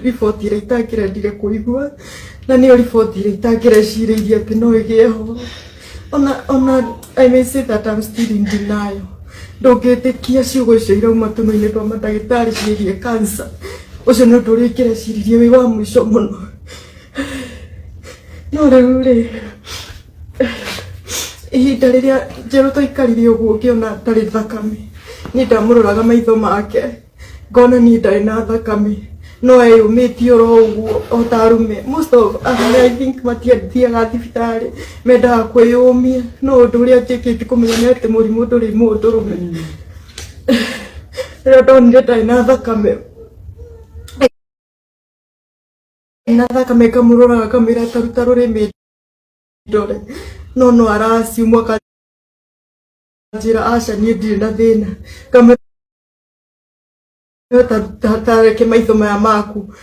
Riboti ĩrĩa itangĩrendire kũigua, na nĩyo riboti ĩrĩa itangĩrecirĩirie atĩ no ĩgĩe ho. Ona I may say that I'm still in denial. Ndũngĩtĩkia ciugo icio irauma tũnua-inĩ twa mandagĩtarĩ ciĩgiĩ cancer. Ũcio nĩ ũndũ ũrĩa ingĩreciririe wĩ wa mũico mũno. No rĩu rĩ, ihinda rĩrĩa Njerũ twaikarire ũguo ngĩona ndarĩ thakame, niĩ ndamũroraga maitho make. Ngona niĩ ndarĩ na thakame no eyũmĩtie oro ũguo o ta arũme. Most of arũme I think matiathiaga thibitarĩ, mendaga kwĩyũmia, no ũndũ ũrĩa njĩkĩte kũmenya nĩ atĩ mũrimũ ndũrĩ mũndũrũme. Rĩrĩa ndonire ndarĩ na thakame, na thakame ngamũrora ngamwĩra ta ruta rũrĩmĩ ndore, no no araciumwo akanjĩra aca niĩ ndirĩ na thĩna. Ngamwĩra ta reke maitho maya maku,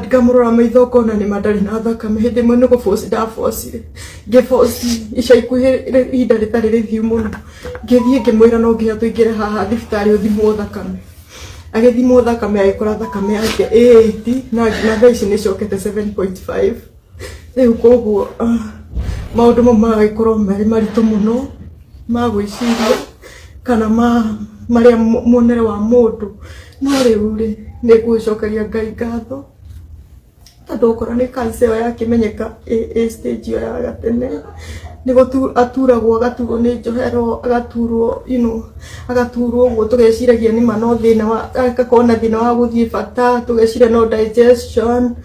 ngamũrora maitho ngona nĩma ndarĩ na thakame. Hĩndĩ ĩmwe nĩ gũ force ndabocire, ngĩ force ica ikuhĩ ihinda rĩtarĩ rĩthiu mũno, ngĩthiĩ ngĩmwĩra no nginya tũingĩre haha thibitarĩ ũthimwo thakame. Agĩthimwo thakame agĩkora thakame yake ĩ 80 na thaa ici nĩ ĩcokete 7.5. Rĩu koguo maũndũ mau magagĩkorwo marĩ maritũ mũno ma gwĩciria kana ma marĩa muonere wa mũndũ. No rĩu rĩ, nĩ ngũgĩcokeria Ngai ngatho tondũ okorwo nĩ cancer ĩyo yakĩmenyeka ĩ stage ĩyo ya gatene, nĩ aturagwo agaturwo nĩ njohero, agaturwo you know, agaturwo ũguo tũgeciragia nĩma no thĩna wa agakorwo na thĩna wa gũthiĩ bata, tũgeciria no digestion.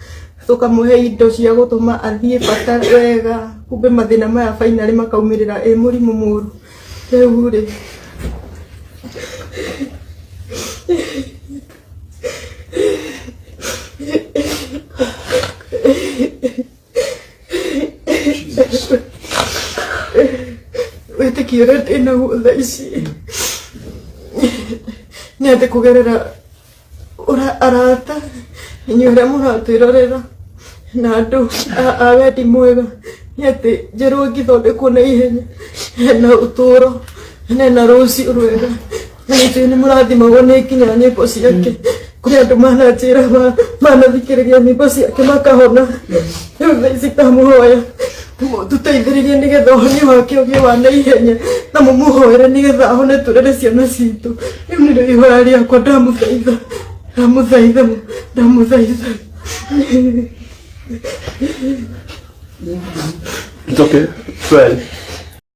Tũkamũhe indo cia gũtũma athiĩ bata wega, kumbe mathĩna maya finally makaumĩrĩra ĩ mũrimũ mũru. Rĩu rĩ, wĩtĩkio ũrĩa ndĩnaguo thaa ici nĩ atĩ kũgerera arata inyuĩ arĩa mũratwĩrorera na andũ a wendi mwega nĩ atĩ Njerũ ĩngĩthondekwo na ihenya hena ũtũro na hena rũciũ rwega. Na nĩ nĩ mũrathimagwo nĩ nginya nyĩmbo ciake. Kũrĩ andũ mananjĩra manathikĩrĩria nyĩmbo ciake makahona. Rĩu thaa ici ndamũhoya tũteithĩrĩrie nĩgetha ũhonio wake ũgĩe wa naihenya na mũmũhoere nĩgetha ahone tũrere ciana citũ. Rĩu nĩrĩo ihoya rĩakwa, ndamũthaitha, ndamũthaitha, ndamũthaitha. It's okay. Try.